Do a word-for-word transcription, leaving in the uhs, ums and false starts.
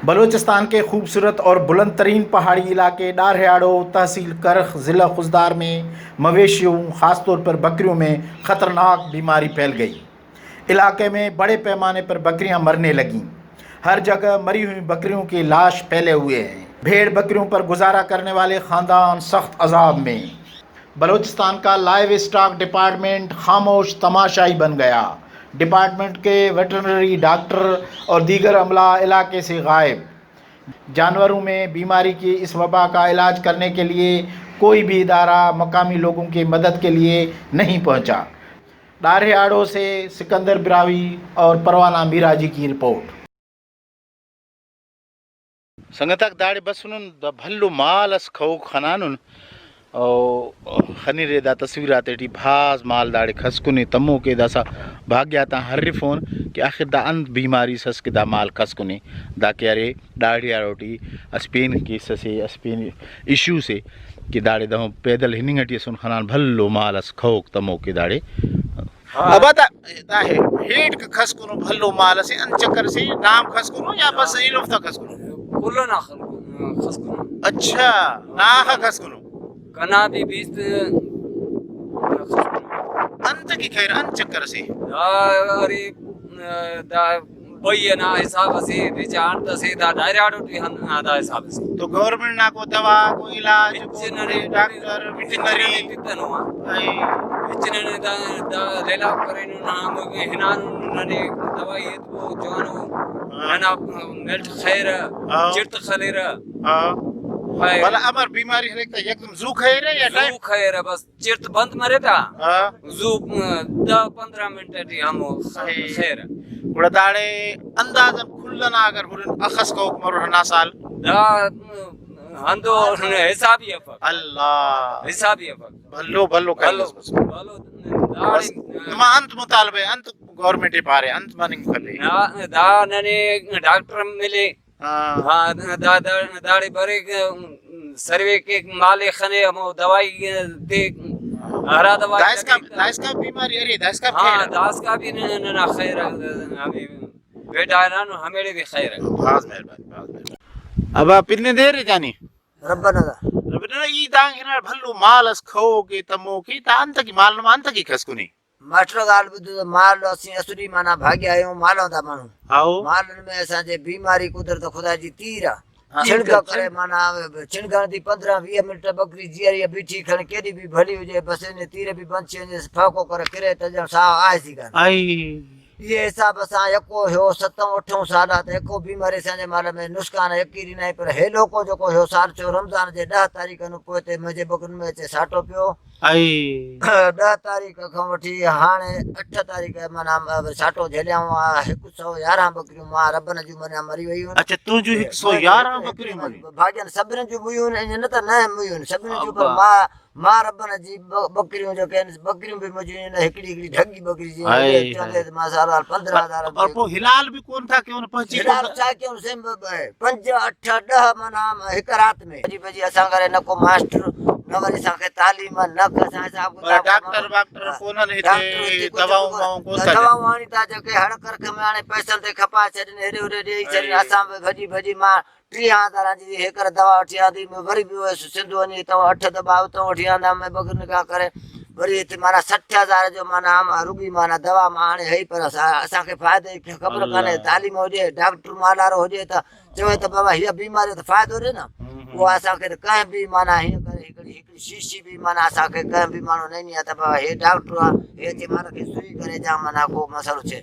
بلوچستان کے خوبصورت اور بلند ترین پہاڑی علاقے ڈارہیاڑو، تحصیل کرخ، ضلع خضدار میں مویشیوں، خاص طور پر بکریوں میں خطرناک بیماری پھیل گئی۔ علاقے میں بڑے پیمانے پر بکریاں مرنے لگیں۔ ہر جگہ مری ہوئی بکریوں کے لاش پھیلے ہوئے ہیں۔ بھیڑ بکریوں پر گزارا کرنے والے خاندان سخت عذاب میں۔ بلوچستان کا لائیو اسٹاک ڈپارٹمنٹ خاموش تماشائی بن گیا۔ ڈپارٹمنٹ کے ویٹرنری ڈاکٹر اور دیگر عملہ علاقے سے غائب۔ جانوروں میں بیماری کی اس وبا کا علاج کرنے کے لیے کوئی بھی ادارہ مقامی لوگوں کی مدد کے لیے نہیں پہنچا۔ ڈارہیاڑو سے سکندر براہوئی اور پروانہ میراجی کی رپورٹ۔ سنگتاک، داڑے بسنن، دا بھلو مال اس کہوک خنانن، او خنرے دا تصویرات ٹی بھاز مال داڑے کھسکنے تموکے۔ داسہ بھاگیاتان ہرفون کہ آخر دا انت بیماری اس کہ دا مال کھسکنے۔ دا کہ ارے ڈاڑیاڑو ٹی اسہ پین کیس اسے، اسہ پین ایشو سے کہ داڑے دہن پیدل ہننگ ٹی اسن خنان، بھلو مال اس کہوک تموکے داڑے۔ ہاں۔ ابا دا، دا ہے، ہیٹ کھسکنو بھلو مال اسے، انت چکر اسے نام کھسکنو یا بس ایلوفتا کھسکنو؟ کل نا خل-، کھسکنو۔ اچھا، نا آخا کھسکنو؟ کنا بھی بیست کھسکنو۔ انت کہ خیر، انت چکر اسے؟ دا ارے، دا بئی نا حساب اسے، بچا انت اسے، دا ڈائریاڈو ٹی ہن-، دا حساب اسے۔ تو گورنمنٹ نا کو دوا، کو علاج، کو ہچ ننے ڈاکٹر، ویٹرنری؟ تتنو آ۔ اے۔ ہچ ننے دا، دا ریلاک کرینو نا، ہم ہنانو ننے دوائی ایتبو جوانو۔ ہاں۔ ننا میلٹ خیر، ہاں۔ چڑت خلیرہ۔ ہاں۔ اے۔ بھلا امر بیماری ہلیک تا یکدم زو خیرہ یا ٹائم؟ زو خیرہ بس۔ چڑت بند مرے تا، ہاں۔ زو، م، دہ پندرہ منٹ ٹی ہمو خ-، صحیح۔ خیر۔ گڑا داڑے اندازاً کل ئنا اگر ہرن اخس کہوک مرور ہندا سال؟ دا، م، ہندو حسابی افک۔ اللہ۔ حسابی افک۔ بھلو، بھلو کائک بھلو، بس۔ بھلو۔ داڑے بس نما انت مطالبہ ءِ، انت گورنمنٹ ءِ پارے، انت مننگ کنے؟ دا، دا ننے ڈاکٹر ملے، ہاں۔ ہاں، دا، دا، داڑے بریک، سروے کیک، مال ءِ خنے، ہمو دوائی تے، ہرا دوائی دائسکا، لگے۔ دائسکا بیماری ارے، دائسکا ہاں، خیر۔ داسکا بھی نہ، نہ، نہ، خیر، ہمیں بیٹا ہے نا، ہمیڑے بھی خیر ہے۔ بھاز مہربانی، بھاز مہربانی۔ ابا پن دیر جانی۔ ربنا دا۔ ربنا ای دانگ ہنا بھلو مال اس کھو کے تمو کے تا انت کی مال نما انت کی کھسکنے۔ ماسٹر گال بدو مال اسیں اسلی مانا بھاگیا ایوں مالوں دا منو۔ ہاؤ۔ مال میں اساں جے بیماری قدرت خدا جی تیرا۔ ہاں۔ چھڑگا کرے مانا، چھڑگا دی پندرہ ویہہ منٹ بکری جیاری بیٹھی کھڑ کیڑی بھی بھلی ہو جائے بس نے تیرے بھی بنچے نے پھاکو کر کرے تے جم سا آئے سی گان۔ آئی۔ یہ حساب اساں یکو ہو ستوں اٹھوں سالا تے یکو بیماری ساں جے مال میں نسخان یکی ری نہیں پر ہے لوکو جو کو ہو سال چو رمضان جے دہ تاریخ نو پوتے مجھے بکر میں چے ساٹو پیو۔ اے۔ ڈہ تاریخ کھان وٹی ہانے اٹھ تاریخ منا ساٹو جھلیاں ہوا ہک سو یارہ بکریوں ما ربنا جو منا مری ویون۔ اچھا، تو جو ہک سو یارہ بکری مری؟ بھاجن سبرن جو میون، انجن نہ تا نہ میون، سبرن جو پر ابا۔ ما، ما ربنا جی ب-، بکریوں جو کہن، بکریوں بھی مجھے نہ ہکڑی ہکڑی ڈھگی بکری جی، ہائے، چودہ ہائے۔ ما سال پندرہ ہزار پر، پر وہ ہلال بھی کون تھا کہ انہیں پہنچی ہلال کون تھا؟ چاہ کہ انہیں سیم ب-، ب-، پنج، اٹھ، ڈہ منا ہک رات میں۔ بجی بجی اساں کرے نہ کو ماسٹر، نہ وری اساں کے تعلیم، نہ کسا حساب کتاب۔ ڈاکٹر، ڈاکٹر کون نہیں ڈاکٹر تھے، ہوتی کچھ دواؤں کو، ماؤں کو سجا۔ دواؤں آنی تا جو کہ ہڑ کر کے میں آنے پیسے دے کھپا چھڑنے، ہیرے ہیرے دے چھڑنے، اے۔ اساں بجی بجی ما ٹیہہ ہزار جی ہیکر دوا وٹی آ دی، میں وری بھی ویسو سندھ ونی تو اٹھ دبا تو وٹی آندا میں بغیر نگاہ کرے۔ وری تے مانا سٹھ ہزار جو مانا ہم رگی مانا دوا ما آنے ہے پر اسا-، اساں کے فائدہ ہی خبر اللہ۔ کنے تعلیم ہو جائے، ڈاکٹر مالار ہو جائے تا چوے تا بابا ہیا بیماری تو فائدہ ہو رہے نا۔ ہوں، ہوں۔ وہ اساں کے کہیں بھی مانا ہی کرے، ہکڑی، ہکڑی شیشی بھی مانا اساں کے کہیں بھی مانو نہیں، نہیں آتا بابا ہے ڈاکٹر آ، ہے تے مانا کے سوئی کرے جا مانا کو مسئلہ چے۔